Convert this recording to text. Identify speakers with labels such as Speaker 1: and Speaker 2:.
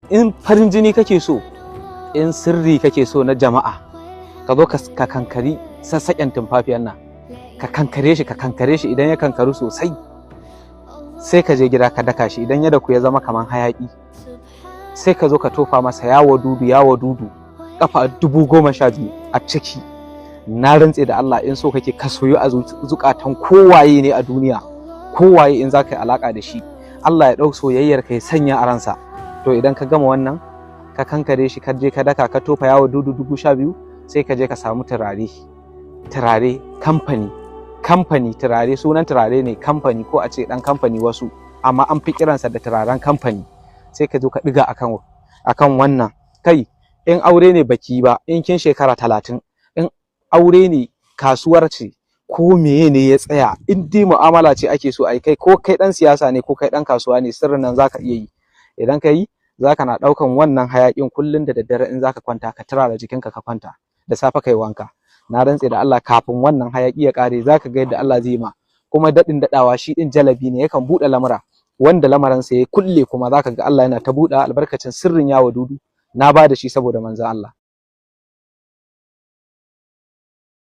Speaker 1: In farin jini kake so, in sirri kake so na jama'a, ka zo ka kankari sassaƙen tumfafiyan nan, ka kankare shi, ka kankare shi. Idan ya kankaru sosai, sai ka je gida ka daka shi. Idan ya daku ya zama kaman hayaƙi, sai ka zo ka tofa masa "Ya wadudu, ya wadudu" kafa 12,000 a ciki. Na rantse da Allah, in so kake ka soyu a zukatan kowaye ne a duniya, kowaye in za ka yi alaka da shi, Allah ya ɗau soyayyar ka ya sanya a ransa. To, idan ka gama wannan, ka kankare shi, ka je ka daka, ka tofa "Ya wadudu" 12,000, sai ka je ka samu turare, turare kamfani, kamfani turare, sunan turare ne kamfani, ko a ce dan kamfani wasu, amma an fi kiransa da turaren kamfani. Sai ka zo ka ɗiga akan wannan. Kai, in aure ne baki ba, in kin shekara 30, in aure ne, kasuwar ce, ko meye ne ya tsaya, in dai mu'amala ce ake so ai kai, ko kai dan siyasa ne, ko kai dan kasuwa ne, sirrin nan zaka iya yi. Idan ka yi, zaka na ɗaukan wannan hayakin kullun da daddare in zaka kwanta, ka turara jikinka, ka kwanta, da safe kai wanka. Na rantse da Allah, kafin wannan hayaki ya kare, zaka ga yadda Allah zai ma. Kuma daɗin daɗawa, shi ɗin jalabi ne, yakan buɗe lamura. Wanda lamaransa ya kulle kuma, zaka ga Allah yana ta buɗe albarkacin sirrin "Ya wadudu". Na ba da shi saboda manzon Allah.